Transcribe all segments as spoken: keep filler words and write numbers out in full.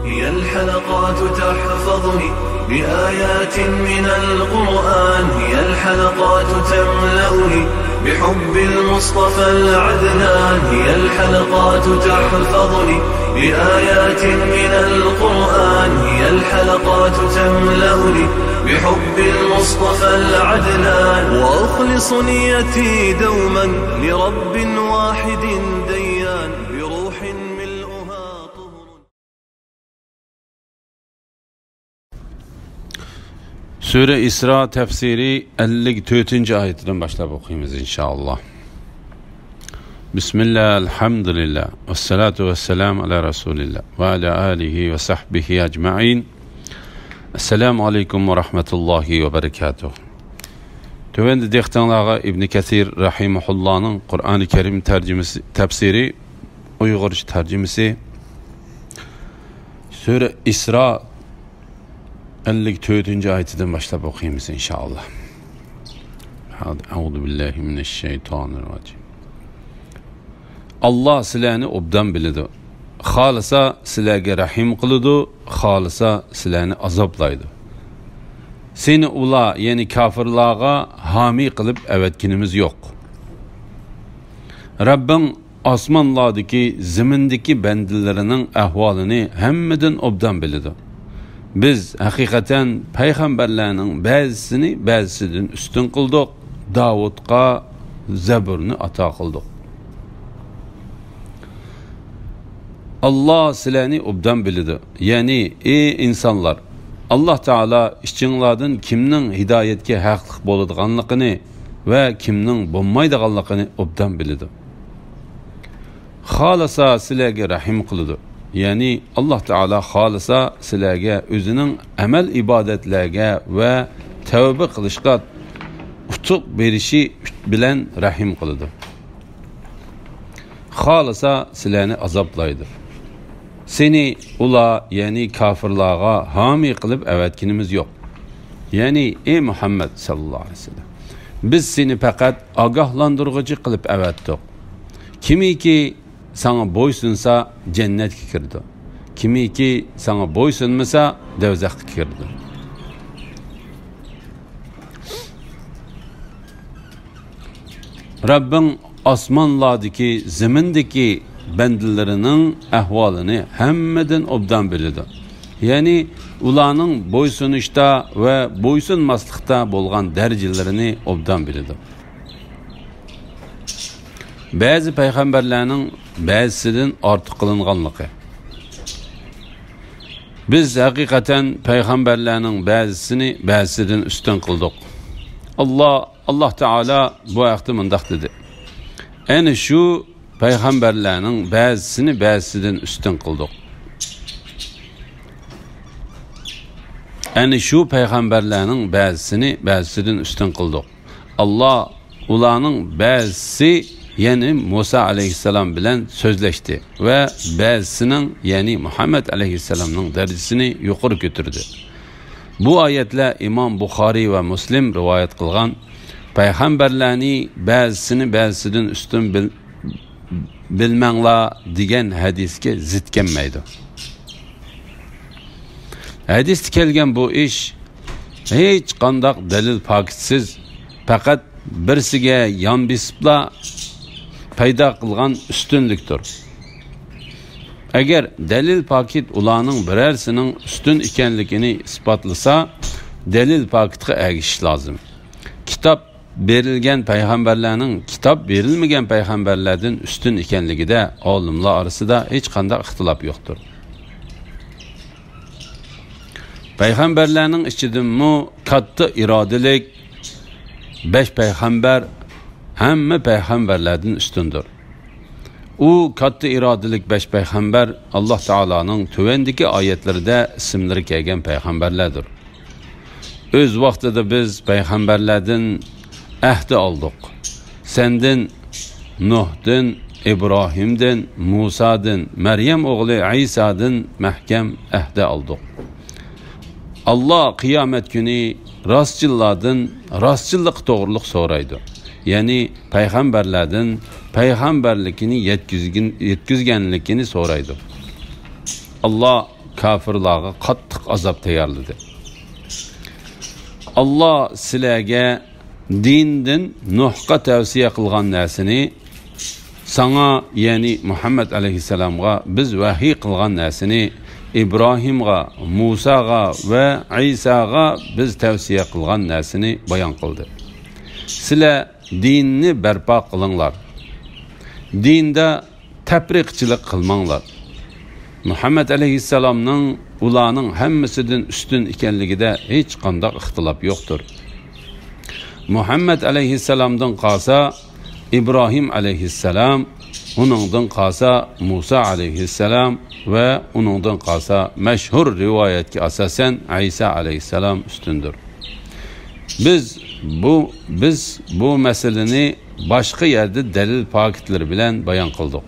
هي الحلقات تحفظني بآيات من القرآن، هي الحلقات تملأني بحب المصطفى العدنان، هي الحلقات تحفظني بآيات من القرآن، هي الحلقات تملأني بحب المصطفى العدنان، وأخلص نيتي دوما لرب واحد ديان، بروح ملؤها طهر. سۈرە ئىسرا تەپسىرى ئەللىك تۆتىنچى ئايىتىدىن باشلاپ ئوقۇيمىز، ئىنشائاللا. بىسمىللا، ئەلھەمدۇلىللا، ۋەسسالاتۇ ۋەسسالامۇ ئەلا رەسۇلىللا ۋە ئەلا ئالىھى ۋە سەھبىھى ئەجمەئىن. ئەسسالامۇ ئەلەيكۇم ۋە رەھمەتۇللاھى ۋە بەرىكاتۇھ. تۆۋەندە دىققىتىڭلارغا ئىبنى كەسىر رەھىمەھۇللانىڭ قۇرئانى كەرىم تەرجىمىسى، تەپسىرى، ئۇيغۇرچە تەرجىمىسى، سۈرە ئىسرا ئەللىك تۆتىنچى ئايىتىدىن باشلاپ ئوقۇيمىز، ئىنشائاللا. ئەئۇزۇ بىللاھى مىنەششەيتانىررەجىم. ئاللا سىلەرنى ئوبدان بىلىدۇ. خالىسا سىلەرگە رەھىم قىلىدۇ، خالىسا سىلەرنى ئازابلايدۇ. سېنى ئۇلار، يەنى كاپىرلارغا ھامىي قىلىپ ئەۋەتكىنىمىز يوق. رەببىڭ ئاسمانلاردىكى، زېمىندىكى بەندىلىرىنىڭ ئەھۋالىنى ھەممىدىن ئوبدان بىلىدۇ. بىز ھەقىقەتەن پەيغەمبەرلەرنىڭ بەزىسىنى بەزىسىدىن ئۈستۈن قىلدۇق، داۋۇتقا زەبۇرنى ئاتا قىلدۇق. ئاللا سىلەرنى ئوبدان بىلىدۇ. يەنى، ئى ئىنسانلار، ئاللا تائالا ئىچىڭلاردىن كىمنىڭ ھىدايەتكە ھەقلىق بولىدىغانلىقىنى ۋە كىمنىڭ بولمايدىغانلىقىنى ئوبدان بىلىدۇ. خالىسا سىلەرگە رەھىم قىلىدۇ. يەنى ئاللا تائالا خالىسا سىلەرگە ئۆزىنىڭ ئەمەل ئىبادەتلەرگە ۋە تەۋبە قىلىشقا ئۇتۇق بېرىشى بىلەن رەھىم قىلىدۇ. خالىسا سىلەرنى ئازابلايدۇ. سېنى ئۇلار، يەنى كاپىرلارغا ھامىي قىلىپ ئەۋەتكىنىمىز يوق. يەنى، ئى مۇھەممەد ساللاللاھۇ ئەلەيھى ۋەسەللەم، بىز سېنى پەقەت ئاگاھلاندۇرغۇچى قىلىپ ئەۋەتتۇق. كىمكى ساڭا بويسۇنسا، جەننەتكە كىرىدۇ. كىمكى ساڭا بويسۇنمىسا، دوزاخقا كىرىدۇ. رەببىڭ ئاسمانلاردىكى، زېمىندىكى بەندىلىرىنىڭ ئەھۋالىنى ھەممىدىن ئوبدان بىلىدۇ. يەنى ئۇلارنىڭ بويسۇنۇشتا ۋە بويسۇنماسلىقتا بولغان دەرىجىلىرىنى ئوبدان بىلىدۇ. بەزى پەيغەمبەرلەرنىڭ بەزىسىدىن ئارتۇق قىلىنغانلىقى. بىز ھەقىقەتەن پەيغەمبەرلەرنىڭ بەزىسىنى بەزىسىدىن ئۈستۈن قىلدۇق. ئاللا، ئاللا تائالا بۇ ھەقتە مۇنداق دېدى: ئەنە شۇ پەيغەمبەرلەرنىڭ بەزىسىنى بەزىسىدىن ئۈستۈن قىلدۇق. ئەنە شۇ پەيغەمبەرلەرنىڭ بەزىسىنى بەزىسىدىن ئۈستۈن قىلدۇق. ئاللا ئۇلارنىڭ بەزىسى، يەنى مۇسا ئەلەيھىسسالام بىلەن سۆزلەشتى ۋە بەزىسىنىڭ، يەنى مۇھەممەد ئەلەيھىسسالامنىڭ دەرىجىسىنى يۇقىرى كۆتۈردى. بۇ ئايەتلەر ئىمام بۇخارىي ۋە مۇسلىم رىۋايەت قىلغان، پەيغەمبەرلەرنى بەزىسىنى بەزىسىدىن ئۈستۈن بىل-، بىلمەڭلار دېگەن ھەدىسكە زىت كەلمەيدۇ. ھەدىستە كەلگەن بۇ ئىش ھېچقانداق دەلىل پاكىتسىز، پەقەت بىرسىگە يان بېسىپلا پەيدا قىلغان ئۈستۈنلۈكتۇر. ئەگەر دەلىل پاكىت ئۇلارنىڭ بىرەرسىنىڭ ئۈستۈن ئىكەنلىكىنى ئىسپاتلىسا، دەلىل پاكىتقا ئەگىشىش لازىم. كىتاب بېرىلگەن پەيغەمبەرلەرنىڭ كىتاب بېرىلمىگەن پەيغەمبەرلەردىن ئۈستۈن ئىكەنلىكىدە ئالىملار ئارىسىدا ھېچقانداق ئىختىلاپ يوقتۇر. پەيغەمبەرلەرنىڭ ئىچىدىنمۇ كاتتا ئىرادىلىك بەش پەيغەمبەر ھەممە پەيغەمبەرلەردىن ئۈستۈندۇر. ئۇ كاتتا ئىرادىلىك بەش پەيغەمبەر ئاللا تائالانىڭ تۆۋەندىكى ئايەتلىرىدە ئىسىملىرى كەلگەن پەيغەمبەرلەردۇر. ئۆز ۋاقتىدا بىز پەيغەمبەرلەردىن ئەھدى ئالدۇق. سەندىن، نۇھدىن، ئىبراھىمدىن، مۇسادىن، مەريەم ئوغلى ئەيسادىن مەھكەم ئەھدى ئالدۇق. ئاللا قىيامەت كۈنى راستچىللاردىن راستچىللىقى توغرۇلۇق سورايدۇ. يەنى پەيغەمبەرلەردىن پەيغەمبەرلىكىنى يەتكۈزگىن-، يەتكۈزگەنلىكىنى سورايدۇ. ئاللا كاپىرلارغا قاتتىق ئازاب تەييارلىدى. ئاللا سىلەرگە دىندىن نۇھقا تەۋسىيە قىلغان نەرسىنى، ساڭا، يەنى مۇھەممەد ئەلەيھىسسالامغا بىز ۋەھىي قىلغان نەرسىنى، ئىبراھىمغا، مۇساغا ۋە ئەيساغا بىز تەۋسىيە قىلغان نەرسىنى بايان قىلدى. سىلەر دىننى بەرپا قىلىڭلار. دىندا تەپرىقىچىلىك قىلماڭلار. مۇھەممەد ئەلەيھىسسالامنىڭ ئۇلارنىڭ ھەممىسىدىن ئۈستۈن ئىكەنلىكىدە ھېچقانداق ئىختىلاپ يوقتۇر. مۇھەممەد ئەلەيھىسسالامدىن قالسا ئىبراھىم ئەلەيھىسسالام، ئۇنىڭدىن قالسا مۇسا ئەلەيھىسسالام ۋە ئۇنىڭدىن قالسا مەشھۇر رىۋايەتكە ئاساسەن ئەيسا ئەلەيھىسسالام ئۈستۈندۇر. بىز بۇ، بىز بۇ مەسىلىنى باشقا يەردە دەلىل پاكىتلىرى بىلەن بايان قىلدۇق.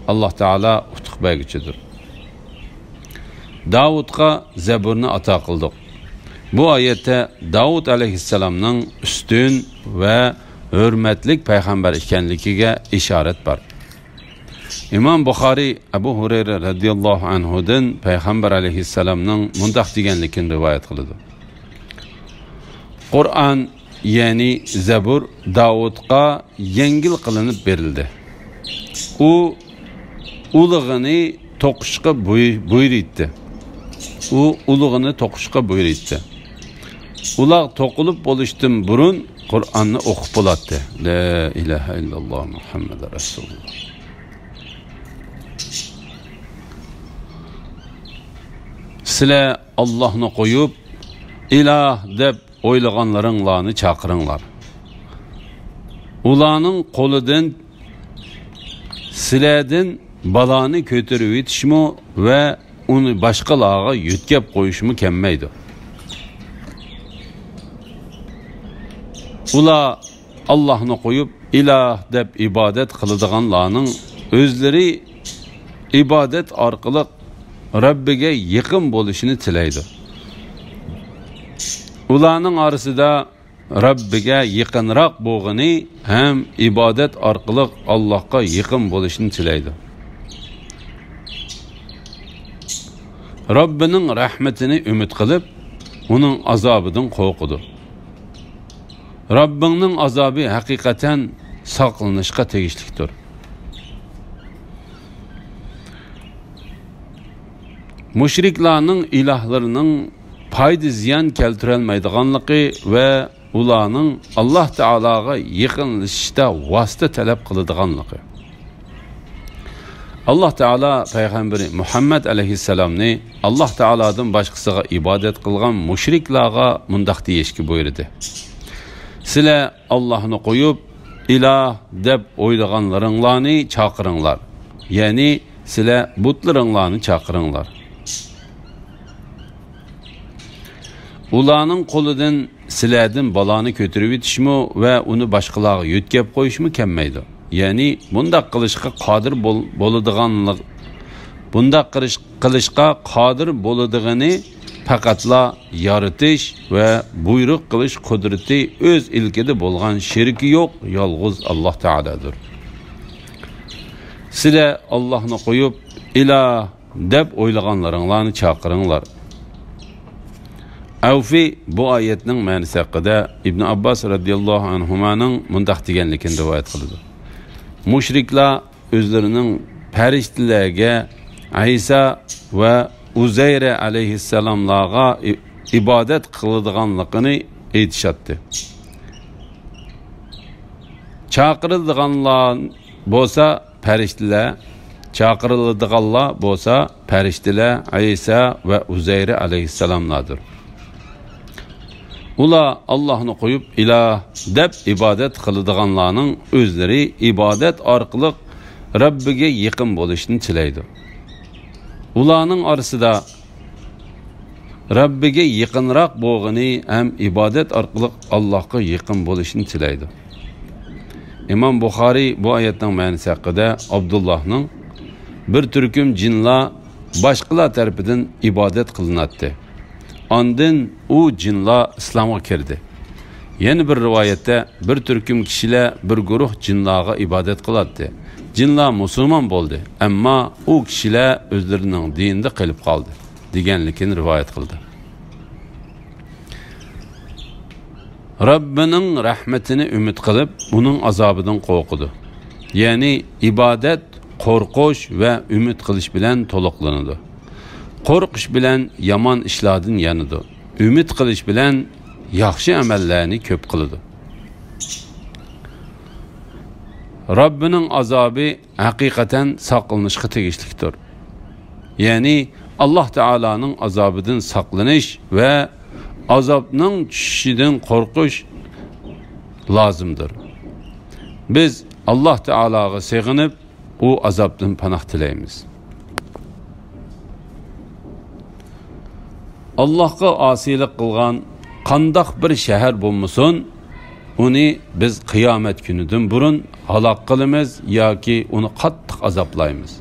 ئاللا تائالا ئۇتۇق بەرگۈچىدۇر. داۋۇتقا زەبۇرنى ئاتا قىلدۇق. بۇ ئايەتتە داۋۇت ئەلەيھىسسالامنىڭ ئۈستۈن ۋە ھۆرمەتلىك پەيغەمبەر ئىكەنلىكىگە ئىشارەت بار. ئىمام بۇخارىي ئەبۇ ھۇرەيرە رەزىياللاھۇ ئەنھۇدىن پەيغەمبەر ئەلەيھىسسالامنىڭ مۇنداق دېگەنلىكىنى رىۋايەت قىلىدۇ: قۇرئان، يەنى زەبۇر، داۋۇتقا يەڭگىل قىلىنىپ بېرىلدى. ئۇ ئۇلىغىنى توقۇشقا بۇي-، بۇيرۇيتتى. ئۇ ئۇلىغىنى توقۇشقا بۇيرۇيتتى. ئۇلاغ توقۇلۇپ بولۇشتىن بۇرۇن قۇرئاننى ئوقۇپ بولاتتى. لا ئىلاھە ئىللاللا مۇھەممەد رەسۇلۇللا. سىلەر ئاللاھنى قويۇپ، ئىلاھ دەپ ئويلىغانلىرىڭلارنى چاقىرىڭلار. ئۇلارنىڭ قولىدىن سىلەردىن بالانى كۆتۈرۈۋېتىشمۇ ۋە ئۇنى باشقىلارغا يۆتكەپ قويۇشمۇ كەلمەيدۇ. ئۇلار ئاللاھنى قويۇپ، ئىلاھ دەپ ئىبادەت قىلىدىغانلارنىڭ ئۆزلىرى ئىبادەت ئارقىلىق رەببىگە يېقىن بولۇشىنى تىلەيدۇ. ئۇلارنىڭ ئارىسىدا رەببىگە يېقىنراق بولغىنى ھەم ئىبادەت ئارقىلىق ئاللاھقا يېقىن بولۇشنى تىلەيدۇ. رەببىنىڭ رەھمىتىنى ئۈمىد قىلىپ، ئۇنىڭ ئازابىدىن قورقىدۇ. رەببىڭنىڭ ئازابى ھەقىقەتەن ساقلىنىشقا تېگىشلىكتۇر. مۇشرىكلارنىڭ ئىلاھلىرىنىڭ پايدا-زىيان كەلتۈرەلمەيدىغانلىقى ۋە ئۇلارنىڭ ئاللاھ تائالاغا يېقىنلىشىشتا ۋاسىتە تەلەپ قىلىدىغانلىقى. ئاللاھ تائالا پەيغەمبىرى مۇھەممەد ئەلەيھىسسالامنى ئاللاھ تائالادىن باشقىسىغا ئىبادەت قىلغان مۇشرىكلارغا مۇنداق دېيىشكە بۇيرۇدى: سىلەر ئاللاھنى قويۇپ، ئىلاھ دەپ ئويلىغانلىرىڭلارنى چاقىرىڭلار. يەنى سىلەر بۇتلىرىڭلارنى چاقىرىڭلار. ئۇلارنىڭ قولىدىن سىلەردىن بالانى كۆتۈرۈۋېتىشمۇ ۋە ئۇنى باشقىلارغا يۆتكەپ قويۇشمۇ كەلمەيدۇ. يەنى بۇنداق قىلىشقا قادىر بول-، بولىدىغانلىق-، بۇنداق قىلىش-، قىلىشقا قادىر بولىدىغىنى پەقەتلا يارىتىش ۋە بۇيرۇق قىلىش قۇدرىتى ئۆز ئىلكىدە بولغان شېرىكى يوق يالغۇز ئاللاھ تائالادۇر. سىلەر ئاللاھنى قويۇپ، ئىلاھ دەپ ئويلىغانلىرىڭلارنى چاقىرىڭلار. ئەۋفى بۇ ئايەتنىڭ مەنىسى ھەققىدە ئىبن ئابباس رەزىياللاھۇ ئەنھۇمانىڭ مۇنداق دېگەنلىكىنى رىۋايەت قىلىدۇ: مۇشرىكلار ئۆزلىرىنىڭ پەرىشتىلەرگە ئەيسا ۋە ئۇزەيرە ئەلەيھىسسالاملارغا ئى-، ئىبادەت قىلىدىغانلىقىنى ئېيتىشاتتى. چاقىرىدىغانلار بولسا پەرىشتىلەر، چاقىرىلىدىغانلار بولسا پەرىشتىلەر، ئەيسا ۋە ئۇزەيرى ئەلەيھىسسالاملاردۇر. ئۇلار ئاللاھنى قويۇپ، ئىلاھ دەپ ئىبادەت قىلىدىغانلارنىڭ ئۆزلىرى ئىبادەت ئارقىلىق رەببىگە يېقىن بولۇشنى تىلەيدۇ. ئۇلارنىڭ ئارىسىدا رەببىگە يېقىنراق بولغىنى ھەم ئىبادەت ئارقىلىق ئاللاھقا يېقىن بولۇشنى تىلەيدۇ. ئىمام بۇخارىي بۇ ئايەتنىڭ مەنىسى ھەققىدە ئابدۇللاھنىڭ، بىر تۈركۈم جىنلار باشقىلار تەرىپىدىن ئىبادەت قىلىناتتى. ئاندىن ئۇ جىنلار ئىسلامغا كىردى. يەنە بىر رىۋايەتتە، بىر تۈركۈم كىشىلەر بىر گۇرۇھ جىنلارغا ئىبادەت قىلاتتى. جىنلار مۇسۇلمان بولدى، ئەمما ئۇ كىشىلەر ئۆزلىرىنىڭ دىنىدا قېلىپ قالدى» دېگەنلىكىنى رىۋايەت قىلدى. رەببىنىڭ رەھمىتىنى ئۈمىد قىلىپ، ئۇنىڭ ئازابىدىن قورقىدۇ. يەنى ئىبادەت قورقۇش ۋە ئۈمىد قىلىش بىلەن تولۇقلىنىدۇ. قورقۇش بىلەن يامان ئىشلاردىن يانىدۇ. ئۈمىد قىلىش بىلەن ياخشى ئەمەللەرنى كۆپ قىلىدۇ. رەببىنىڭ ئازابى ھەقىقەتەن ساقلىنىشقا تېگىشلىكتۇر. يەنى ئاللاھ تائالانىڭ ئازابىدىن ساقلىنىش ۋە ئازابنىڭ چۈشۈشىدىن قورقۇش لازىمدۇر. بىز ئاللاھ تائالاغا سېغىنىپ، ئۇ ئازابتىن پاناھ تىلەيمىز. ئاللاھقا ئاسىيلىق قىلغان قانداق بىر شەھەر بولمىسۇن، ئۇنى بىز قىيامەت كۈنىدىن بۇرۇن ھالاك قىلىمىز ياكى ئۇنى قاتتىق ئازابلايمىز.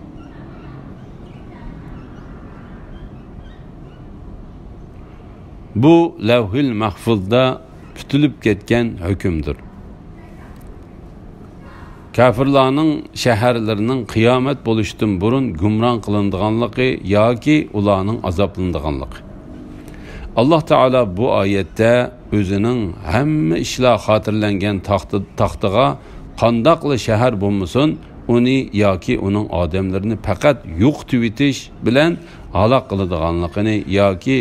بۇ لەۋھىل مەھفۇزدا پۈتۈلۈپ كەتكەن ھۆكۈمدۇر. كاپىرلارنىڭ شەھەرلىرىنىڭ قىيامەت بولۇشتىن بۇرۇن گۇمران قىلىنىدىغانلىقى ياكى ئۇلارنىڭ ئازابلىنىدىغانلىقى. ئاللاھ تائالا بۇ ئايەتتە ئۆزىنىڭ ھەممە ئىشلار خاتىرىلەنگەن تاختا-، تاختىغا قانداقلا شەھەر بولمىسۇن، ئۇنى ياكى ئۇنىڭ ئادەملىرىنى پەقەت يوقىتىۋېتىش بىلەن ھالاك قىلىدىغانلىقىنى ياكى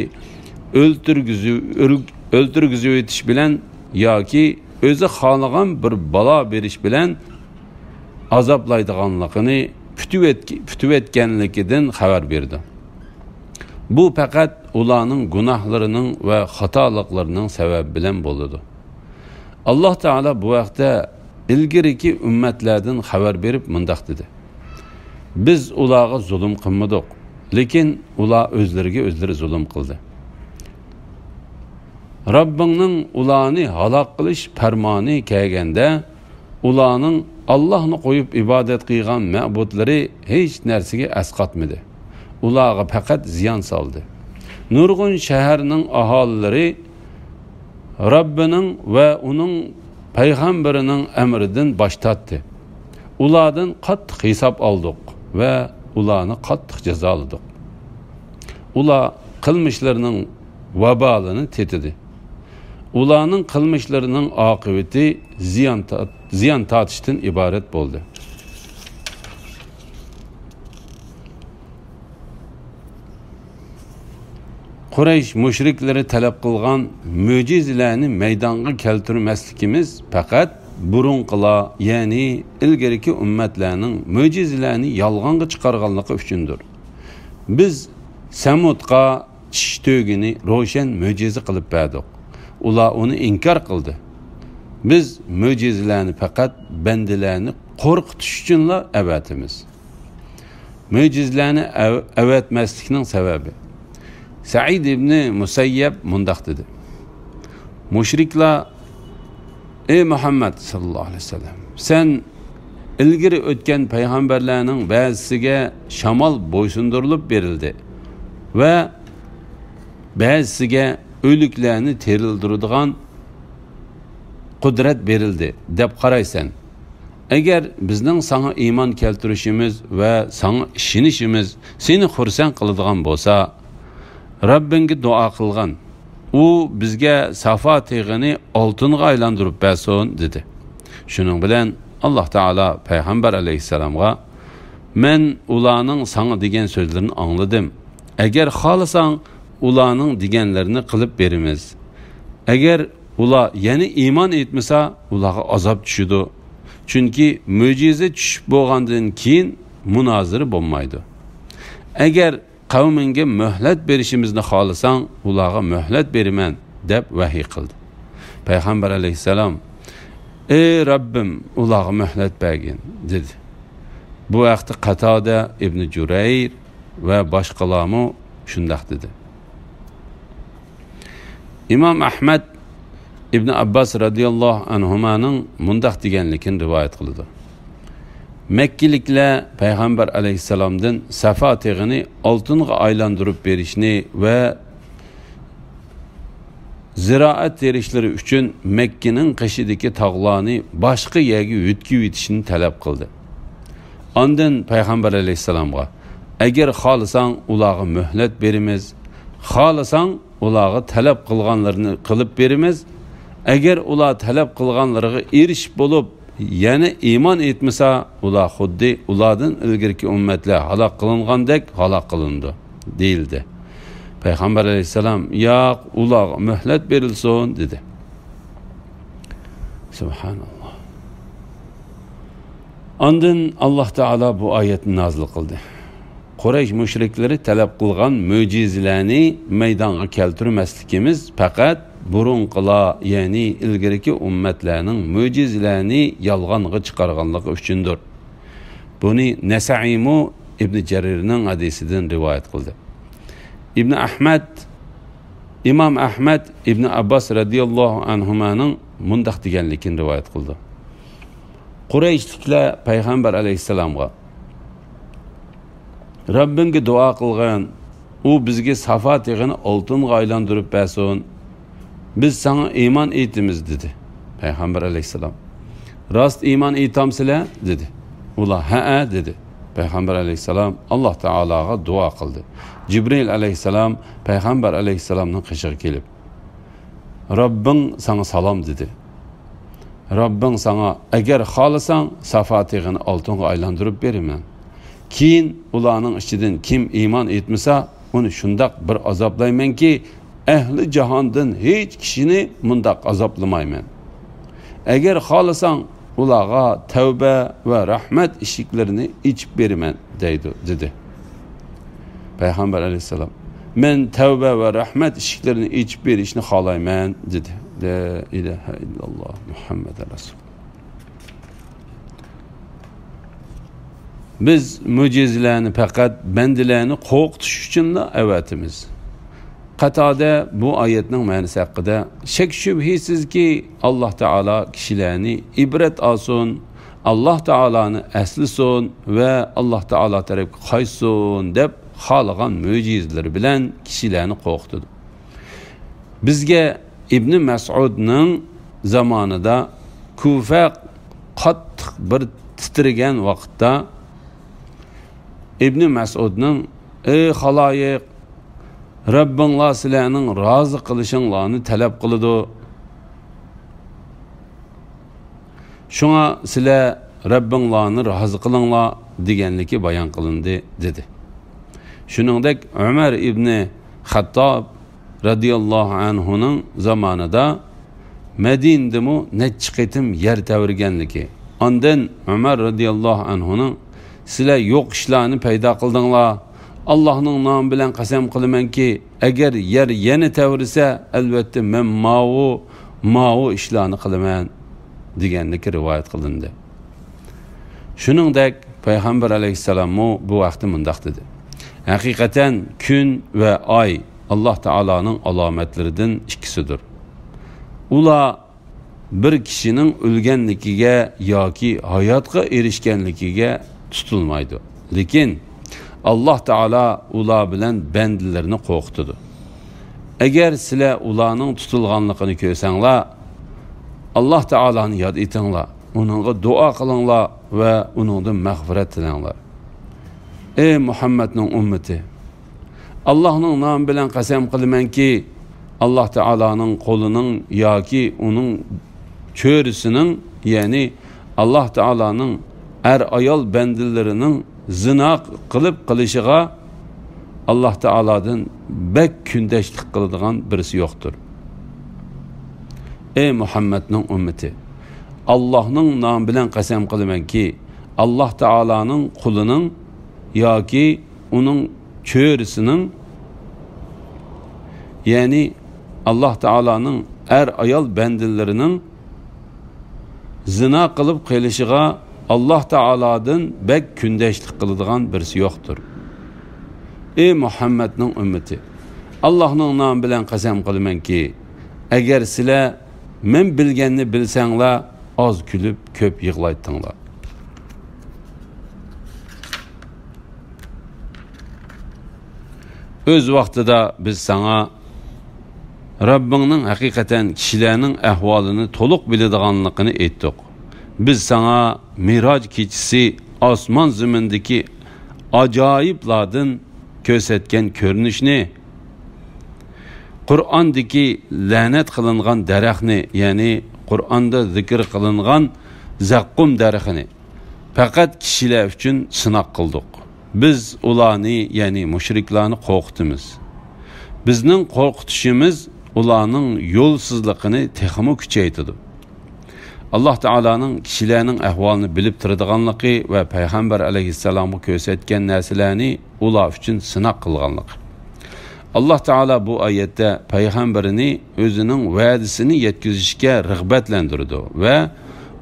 ئۆلتۈرگۈزۈ-، ئۆل-، ئۆلتۈرگۈزۈۋېتىش بىلەن ياكى ئۆزى خالىغان بىر بالا بېرىش بىلەن ئازابلايدىغانلىقىنى پۈتۈۋەتكەنلىكىدىن خەۋەر بېرىدۇ. بۇ پەقەت ئۇلارنىڭ گۇناھلىرىنىڭ ۋە خاتالىقلىرىنىڭ سەۋەبى بىلەن بولىدۇ. ئاللاھ تائالا بۇ ھەقتە ئىلگىرىكى ئۈممەتلەردىن خەۋەر بېرىپ مۇنداق دېدى: «بىز ئۇلارغا زۇلۇم قىلمىدۇق، لېكىن ئۇلار ئۆزلىرىگە ئۆزلىرى زۇلۇم قىلدى.» رەببىڭنىڭ ئۇلارنى ھالاك قىلىش پەرمانى كەلگەندە، ئۇلارنىڭ ئاللاھنى قويۇپ ئىبادەت قىلغان مەبۇدلىرى ھېچ نەرسىگە ئەسقاتمىدى. ئۇلارغا پەقەت زىيان سالدى. نۇرغۇن شەھەرنىڭ ئاھالىلىرى رەببىنىڭ ۋە ئۇنىڭ پەيغەمبىرىنىڭ ئەمرىدىن باش تارتتى. ئۇلاردىن قاتتىق ھېساب ئالدۇق ۋە ئۇلارنى قاتتىق جازالىدۇق. ئۇلار قىلمىشلىرىنىڭ ۋابالىنى تېتىدى. ئۇلارنىڭ قىلمىشلىرىنىڭ ئاقىۋىتى زىيان تارت-، زىيان تارتىشتىن ئىبارەت بولدى. قۇرەيش مۇشرىكلىرى تەلەپ قىلغان مۆجىزىلەرنى مەيدانغا كەلتۈرمەسلىكىمىز پەقەت بۇرۇنقىلار، يەنى ئىلگىرىكى ئۈممەتلەرنىڭ مۆجىزىلەرنى يالغانغا چىقارغانلىقى ئۈچۈندۇر. بىز سەمۇدقا چىش تۆگىنى روشەن مۆجىزە قىلىپ بەردۇق. ئۇلار ئۇنى ئىنكار قىلدى. بىز مۆجىزىلەرنى پەقەت بەندىلەرنى قورقۇتۇش ئۈچۈنلا ئەۋەتىمىز. مۆجىزىلەرنى ئەۋ-، ئەۋەتمەسلىكنىڭ سەۋەبى. سەئىد ئىبنى مۇسەييەب مۇنداق دېدى: مۇشرىكلار، ئەي مۇھەممەد ساللاللاھۇ ئەلەيھى ۋەسەللەم، سەن ئىلگىرى ئۆتكەن پەيغەمبەرلەرنىڭ بەزىسىگە شامال بويسۇندۇرۇلۇپ بېرىلدى ۋە بەزىسىگە ئۆلۈكلەرنى تىرىلدۈرىدىغان قۇدرەت بېرىلدى دەپ قارايسەن. ئەگەر بىزنىڭ ساڭا ئىمان كەلتۈرۈشىمىز ۋە ساڭا ئىشىنىشىمىز سېنى خۇرسەن قىلىدىغان بولسا، رەببىڭگە دۇئا قىلغىن، ئۇ بىزگە سافا تېغىنى ئالتۇنغا ئايلاندۇرۇپ بەرسۇن، دېدى. شۇنىڭ بىلەن ئاللاھ تائالا پەيغەمبەر ئەلەيھىسسالامغا، مەن ئۇلارنىڭ ساڭا دېگەن سۆزلىرىنى ئاڭلىدىم. ئەگەر خالىساڭ، ئۇلارنىڭ دېگەنلىرىنى قىلىپ بېرىمىز. ئەگەر ئۇلار يەنە ئىمان ئېيتمىسا، ئۇلارغا ئازاب چۈشىدۇ. چۈنكى مۆجىزە چۈشۈپ بولغاندىن كېيىن مۇنازىرە بولمايدۇ. ئەگەر قەۋمىڭگە مۆھلەت بېرىشىمىزنى خالىساڭ، ئۇلارغا مۆھلەت بېرىمەن، دەپ ۋەھىي قىلدى. پەيغەمبەر ئەلەيھىسسالام، ئەي رەببىم، ئۇلارغا مۆھلەت بەرگىن، دېدى. بۇ ھەقتە قاتادە ئىبنى جۇرەير ۋە باشقىلارمۇ شۇنداق دېدى. ئىمام ئەھمەد ئىبن ئابباس رەزىياللاھۇ ئەنھۇمانىڭ مۇنداق دېگەنلىكىنى رىۋايەت قىلىدۇ: مەككىلىكلەر پەيغەمبەر ئەلەيھىسسالامدىن سەفا تېغىنى ئالتۇنغا ئايلاندۇرۇپ بېرىشنى ۋە زىرائەت تېرىشلىرى ئۈچۈن مەككىنىڭ قېشىدىكى تاغلارنى باشقا يەرگە يۆتكىۋېتىشنى تەلەپ قىلدى. ئاندىن پەيغەمبەر ئەلەيھىسسالامغا، ئەگەر خالىساڭ ئۇلارغا مۆھلەت بېرىمىز، خالىساڭ ئۇلارغا تەلەپ قىلغانلىرىنى قىلىپ بېرىمىز، ئەگەر ئۇلار تەلەپ قىلغانلىرىغا ئېرىشىپ بولۇپ، يەنە ئىمان ئېيتمىسا، ئۇلار خۇددى ئۇلاردىن ئىلگىرىكى ئۈممەتلەر ھالاك قىلىنغاندەك ھالاك قىلىنىدۇ، دېيىلدى. پەيغەمبەر ئەلەيھىسسالام، ياق، ئۇلارغا مۆھلەت بېرىلسۇن، دېدى. سۇبھاناللا. ئاندىن ئاللاھ تائالا بۇ ئايەتنى نازىل قىلدى. قۇرەيش مۇشرىكلىرى تەلەپ قىلغان مۆجىزىلەرنى مەيدانغا كەلتۈرمەسلىكىمىز پەقەت بۇرۇنقىلار، يەنى ئىلگىرىكى ئۈممەتلەرنىڭ مۆجىزىلەرنى يالغانغا چىقارغانلىقى ئۈچۈندۇر. بۇنى نەسەئىمۇ ئىبنى جەرىرنىڭ ھەدىسىدىن رىۋايەت قىلدى. ئىبنى ئەھمەد، ئىمام ئەھمەد ئىبنى ئابباس رەزىياللاھۇ ئەنھۇمانىڭ مۇنداق دېگەنلىكىنى رىۋايەت قىلدى. قۇرەيشلىكلەر پەيغەمبەر ئەلەيھىسسالامغا، رەببىڭگە دۇئا قىلغىن، ئۇ بىزگە سافا تېغىنى ئالتۇنغا ئايلاندۇرۇپ بەرسۇن، بىز ساڭا ئىمان ئېيتىمىز، دېدى. پەيغەمبەر ئەلەيھىسسالام، راست ئىمان ئېيتامسىلەر؟ دېدى. ئۇلار، ھەئە، دېدى. پەيغەمبەر ئەلەيھىسسالام ئاللاھ تائالاغا دۇئا قىلدى. جىبرىئىل ئەلەيھىسسالام پەيغەمبەر ئەلەيھىسسالامنىڭ قېشىغا كېلىپ، رەببىڭ ساڭا سالام، دېدى. رەببىڭ ساڭا، ئەگەر خالىساڭ، سافا تېغىنى ئالتۇنغا ئايلاندۇرۇپ بېرىمەن. كېيىن ئۇلارنىڭ ئىچىدىن كىم ئىمان ئېيتمىسا، ئۇنى شۇنداق بىر ئازابلايمەنكى، ئەھلى جاھاندىن ھېچ كىشىنى مۇنداق ئازابلىمايمەن. ئەگەر خالىساڭ، ئۇلارغا تەۋبە ۋە رەھمەت ئىشىكلىرىنى ئېچىپ بېرىمەن، دەيدۇ، دېدى. پەيغەمبەر ئەلەيھىسسالام، مەن تەۋبە ۋە رەھمەت ئىشىكلىرىنى ئېچىپ بېرىشنى خالايمەن، دېدى. لا ئىلاھە ئىللاللاھ، مۇھەممەد رەسۇل. بىز مۆجىزىلەرنى پەقەت بەندىلەرنى قورقۇتۇش ئۈچۈنلا ئەۋەتىمىز. قاتادە بۇ ئايەتنىڭ مەنىسى ھەققىدە، شەك-شۈبھىسىزكى، ئاللاھ تائالا كىشىلەرنى ئىبرەت ئالسۇن، ئاللاھ تائالانى ئەسلىسۇن ۋە ئاللاھ تائالا تەرەپكە قايتسۇن دەپ خالىغان مۆجىزىلىرى بىلەن كىشىلەرنى قورقۇتىدۇ. بىزگە ئىبنى مەسئۇدنىڭ زامانىدا كۇفە قاتتىق بىر تىترىگەن ۋاقىتتا، ئىبنى مەسئۇدنىڭ، ئەي خالايىق، رەببىڭلار سىلەرنىڭ رازى قىلىشىڭلارنى تەلەپ قىلىدۇ. شۇڭا سىلەر رەببىڭلارنى رازى قىلىڭلار دېگەنلىكى بايان قىلىندى، دېدى. شۇنىڭدەك ئۆمەر ئىبنى خەتتاب رەزىياللاھۇ ئەنھۇنىڭ زامانىدا مەدىنىدىمۇ نەچچە قېتىم يەر تەۋرىگەنلىكى، ئاندىن ئۆمەر رەزىياللاھۇ ئەنھۇنىڭ، سىلەر يوق ئىشلارنى پەيدا قىلدىڭلار، ئاللاھنىڭ نامى بىلەن قەسەم قىلىمەنكى، ئەگەر يەر يەنە تەۋرىسە، ئەلۋەتتە مەن ماۋۇ، ماۋۇ ئىشلارنى قىلىمەن، دېگەنلىكى رىۋايەت قىلىندى. شۇنىڭدەك پەيغەمبەر ئەلەيھىسسالاممۇ بۇ ھەقتە مۇنداق دېدى، ھەقىقەتەن كۈن ۋە ئاي ئاللاھ تائالانىڭ ئالامەتلىرىدىن ئىككىسىدۇر. ئۇلار بىر كىشىنىڭ ئۆلگەنلىكىگە ياكى ھاياتقا ئېرىشكەنلىكىگە تۇتۇلمايدۇ. لېكىن ئاللاھ تائالا ئۇلار بىلەن بەندىلىرىنى قورقۇتىدۇ. ئەگەر سىلەر ئۇلارنىڭ تۇتۇلغانلىقىنى كۆرسەڭلار، ئاللاھ تائالانى ياد ئېتىڭلار، ئۇنىڭغا دۇئا قىلىڭلار ۋە ئۇنىڭدىن مەغپىرەت تىلەڭلار. ئەي مۇھەممەدنىڭ ئۈممىتى! ئاللاھنىڭ نامى بىلەن قەسەم قىلىمەنكى، ئاللاھ تائالانىڭ قۇلىنىڭ ياكى ئۇنىڭ چۆرىسىنىڭ، يەنى ئاللاھ تائالانىڭ ئەر-ئايال بەندىلىرىنىڭ زىنا قىلىپ قېلىشىغا ئاللاھ تائالادىن بەك كۈندەشلىك قىلىدىغان بىرسى يوقتۇر. ئەي مۇھەممەدنىڭ ئۈممىتى! ئاللاھنىڭ نامى بىلەن قەسەم قىلىمەنكى، ئاللاھ تائالانىڭ قۇلىنىڭ ياكى ئۇنىڭ چۆرىسىنىڭ، يەنى ئاللاھ تائالانىڭ ئەر-ئايال بەندىلىرىنىڭ زىنا قىلىپ قېلىشىغا ئاللاھ تائالادىن بەك كۈندەشلىك قىلىدىغان بىرسى يوقتۇر. ئەي مۇھەممەدنىڭ ئۈممىتى! ئاللاھنىڭ نامى بىلەن قەسەم قىلىمەنكى، ئەگەر سىلەر مەن بىلگەننى بىلسەڭلار، ئاز كۈلۈپ، كۆپ يىغلايتتىڭلار. ئۆز ۋاقتىدا بىز ساڭا رەببىڭنىڭ ھەقىقەتەن كىشىلەرنىڭ ئەھۋالىنى تولۇق بىلىدىغانلىقىنى ئېيتتۇق. بىز ساڭا مىراج كېچىسى ئاسمان زېمىندىكى ئاجايىپلاردىن كۆرسەتكەن كۆرۈنۈشنى، قۇرئاندىكى لەنەت قىلىنغان دەرەخنى، يەنى قۇرئاندا زىكىر قىلىنغان زەققۇم دەرىخىنى پەقەت كىشىلەر ئۈچۈن سىناق قىلدۇق. بىز ئۇلارنى، يەنى مۇشرىكلارنى قورقۇتىمىز. بىزنىڭ قورقۇتۇشىمىز ئۇلارنىڭ يولسىزلىقىنى تېخىمۇ كۈچەيتىدۇ. ئاللاھ تائالانىڭ كىشىلەرنىڭ ئەھۋالىنى بىلىپ تۇرىدىغانلىقى ۋە پەيغەمبەر ئەلەيھىسسالامغا كۆرسەتكەن نەرسىلەرنى ئۇلار ئۈچۈن سىناق قىلغانلىقى. ئاللاھ تائالا بۇ ئايەتتە پەيغەمبىرىنى ئۆزىنىڭ ۋەدىسىنى يەتكۈزۈشكە رىغبەتلەندۈرىدۇ ۋە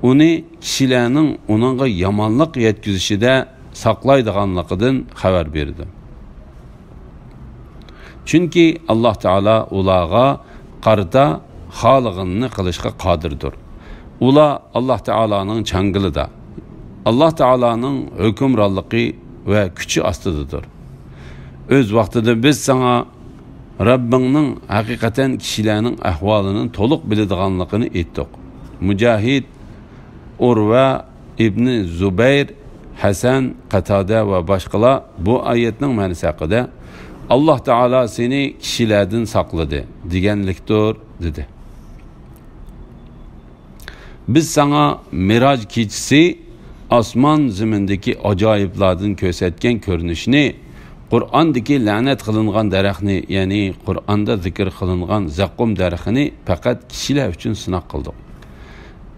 ئۇنى كىشىلەرنىڭ ئۇنىڭغا يامانلىق يەتكۈزۈشىدە ساقلايدىغانلىقىدىن خەۋەر بېرىدۇ. چۈنكى ئاللاھ تائالا ئۇلارغا قارىتا خالىغىنىنى قىلىشقا قادىردۇر. ئۇلار ئاللاھ تائالانىڭ چاڭگىلىدا، ئاللاھ تائالانىڭ ھۆكۈمرانلىقى ۋە كۈچى ئاستىدىدۇر. ئۆز ۋاقتىدا بىز ساڭا رەببىڭنىڭ ھەقىقەتەن كىشىلەرنىڭ ئەھۋالىنى تولۇق بىلىدىغانلىقىنى ئېيتتۇق. مۇجاھىد، ئۇرۋە، ئىبنى زۇبەير، ھەسەن، قاتادە ۋە باشقىلار بۇ ئايەتنىڭ مەنىسى ھەققىدە، «ئاللاھ تائالا سېنى كىشىلەردىن ساقلىدى» دېگەنلىكتۇر، دېدى. بىز ساڭا مىراج كېچىسى ئاسمان زېمىندىكى ئاجايىپلاردىن كۆرسەتكەن كۆرۈنۈشنى، قۇرئاندىكى لەنەت قىلىنغان دەرەخنى، يەنى قۇرئاندا زىكىر قىلىنغان زەققۇم دەرىخىنى پەقەت كىشىلەر ئۈچۈن سىناق قىلدۇق.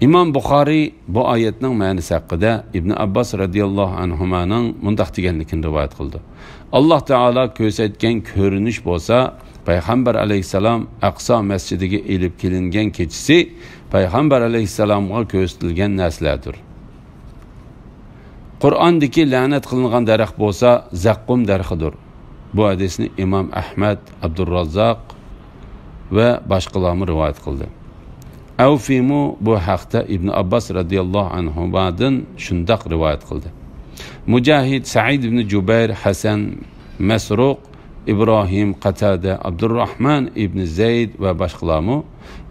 ئىمام بۇخارىي بۇ ئايەتنىڭ مەنىسى ھەققىدە ئىبن ئابباس رەزىياللاھۇ ئەنھۇمانىڭ مۇنداق دېگەنلىكىنى رىۋايەت قىلىدۇ. ئاللاھ تائالا كۆرسەتكەن كۆرۈنۈش بولسا، پەيغەمبەر ئەلەيھىسسالام ئەقسا مەسچىتىگە ئېلىپ كېلىنگەن كېچىسى پەيغەمبەر ئەلەيھىسسالامغا كۆرسىتىلگەن نەرسىلەردۇر. قۇرئاندىكى لەنەت قىلىنغان دەرەخ بولسا زەققۇم دەرىخىدۇر. بۇ ھەدىسنى ئىمام ئەھمەد، ئابدۇرراززاق ۋە باشقىلارمۇ رىۋايەت قىلدى. ئەۋفىمۇ بۇ ھەقتە ئىبن ئابباس رەزىياللاھۇ ئەنھۇمادىن شۇنداق رىۋايەت قىلدى. مۇجاھىد، سەئىد ئىبن جۇبەير، ھەسەن، مەسرۇق، ئىبراھىم، قاتادە، ئابدۇرراھمان ئىبن زەيد ۋە باشقىلارمۇ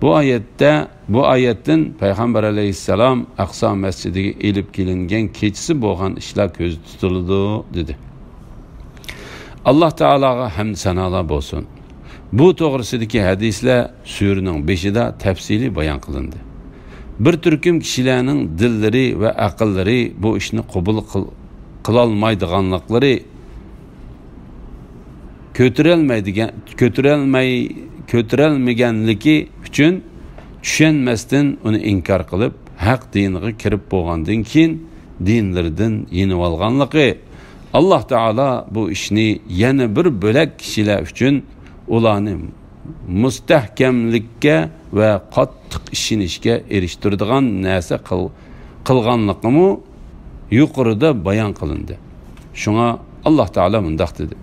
بۇ ئايەتتە، بۇ ئايەتتىن پەيغەمبەر ئەلەيھىسسالام ئەقسا مەسچىتىگە ئېلىپ كېلىنگەن كېچىسى بولغان ئىشلار كۆزدە تۇتۇلىدۇ، دېدى. ئاللاھ تائالاغا ھەمد سانالار بولسۇن. بۇ توغرىسىدىكى ھەدىسلەر سۈرىنىڭ بېشىدا تەپسىلىي بايان قىلىندى. بىر تۈركۈم كىشىلەرنىڭ دىللىرى ۋە ئەقىللىرى بۇ ئىشنى قوبۇل قىل-، قىلالمايدىغانلىقلىرى، كۆتۈرەلمەيدىگەن، كۆتۈرەلمەي، كۆتۈرەلمىگەنلىكى ئۈچۈن چۈشەنمەستىن ئۇنى ئىنكار قىلىپ، ھەق دىنىغا كىرىپ بولغاندىن كېيىن دىنلىرىدىن يېنىۋالغانلىقى، ئاللاھ تائالا بۇ ئىشنى يەنە بىر بۆلەك كىشىلەر ئۈچۈن ئۇلارنى مۇستەھكەملىككە ۋە قاتتىق ئىشىنىشكە ئېرىشتۈرىدىغان نەرسە قىل-، قىلغانلىقىمۇ يۇقىرىدا بايان قىلىندى. شۇڭا ئاللاھ تائالا مۇنداق دېدى: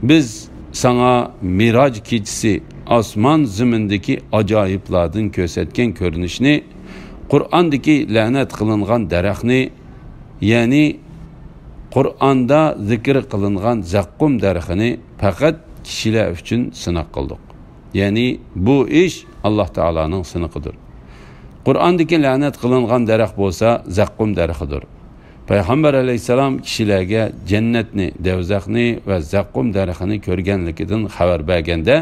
«بىز ساڭا مىراج كېچىسى ئاسمان زېمىندىكى ئاجايىپلاردىن كۆرسەتكەن كۆرۈنۈشنى، قۇرئاندىكى لەنەت قىلىنغان دەرەخنى، يەنى قۇرئاندا زىكىر قىلىنغان زەققۇم دەرىخىنى پەقەت كىشىلەر ئۈچۈن سىناق قىلدۇق.» يەنى بۇ ئىش ئاللاھ تائالانىڭ سىنىقىدۇر. قۇرئاندىكى لەنەت قىلىنغان دەرەخ بولسا زەققۇم دەرىخىدۇر. پەيغەمبەر ئەلەيھىسسالام كىشىلەرگە جەننەتنى، دەۋزەخنى ۋە زەققۇم دەرىخىنى كۆرگەنلىكىدىن خەۋەر بەرگەندە،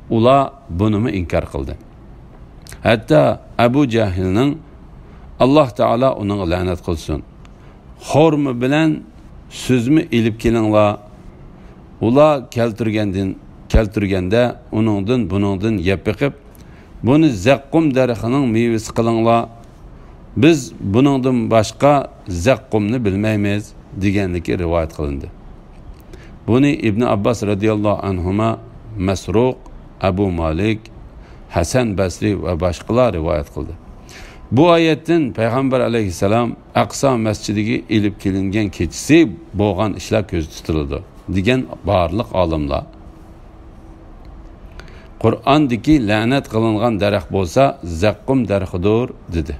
ئۇلار بۇنىمۇ ئىنكار قىلدى. ھەتتا ئەبۇ جەھىلنىڭ، ئاللاھ تائالا ئۇنىڭغا لەنەت قىلسۇن، خورما بىلەن سۈزمە ئېلىپ كېلىڭلار. ئۇلار كەلتۈرگەندىن، كەلتۈرگەندە ئۇنىڭدىن، بۇنىڭدىن يەپ بېقىپ، بۇنى زەققۇم دەرىخىنىڭ مېۋىسى قىلىڭلار. بىز بۇنىڭدىن باشقا زەققۇمنى بىلمەيمىز، دېگەنلىكى رىۋايەت قىلىندى. بۇنى ئىبن ئابباس رەزىياللاھۇ ئەنھۇما، مەسرۇق، ئەبۇ مالىك، ھەسەن بەسرى ۋە باشقىلار رىۋايەت قىلدى. بۇ ئايەتتىن پەيغەمبەر ئەلەيھىسسالام ئەقسا مەسچىتىگە ئېلىپ كېلىنگەن كېچىسى بولغان ئىشلار كۆزدە تۇتۇلىدۇ، دېگەن بارلىق ئالىملار. قۇرئاندىكى لەنەت قىلىنغان دەرەخ بولسا زەققۇم دەرىخىدۇر، دېدى.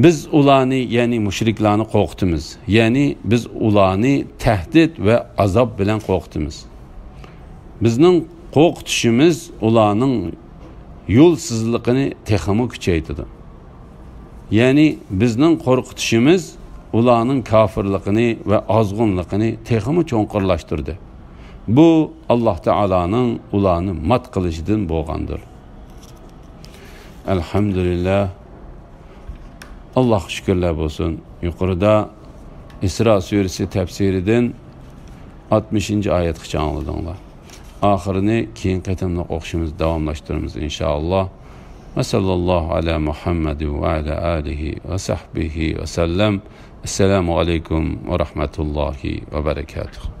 بىز ئۇلارنى، يەنى مۇشرىكلارنى قورقۇتىمىز. يەنى بىز ئۇلارنى تەھدىت ۋە ئازاب بىلەن قورقۇتىمىز. بىزنىڭ قورقۇتۇشىمىز ئۇلارنىڭ يولسىزلىقىنى تېخىمۇ كۈچەيتىدۇ. يەنى بىزنىڭ قورقۇتۇشىمىز ئۇلارنىڭ كاپىرلىقىنى ۋە ئازغۇنلۇقىنى تېخىمۇ چوڭقۇرلاشتۇردى. بۇ ئاللاھ تائالانىڭ ئۇلارنى مات قىلىشىدىن بولغاندۇر. ئەلھەمدۇلىللاھ. ئاللاھقا شۈكۈرلەر بولسۇن. يۇقىرىدا ئىسرا سۈرىسى تەپسىرىدىن ئاتمىشىنچى ئايەتكىچە ئاڭلىدىڭلار. ئاخىرىنى كېيىنكى قېتىملىق ئوقۇشىمىزدا داۋاملاشتۇرىمىز، ئىنشائاللاھ. ۋە ساللاللاھۇ ئەلا مۇھەممەدىن ۋە ئەلا ئالىھى ۋە سەھبىھى ۋە سەللەم. ئەسسالامۇ ئەلەيكۇم ۋە رەھمەتۇللاھى ۋە بەرەكاتۇھ.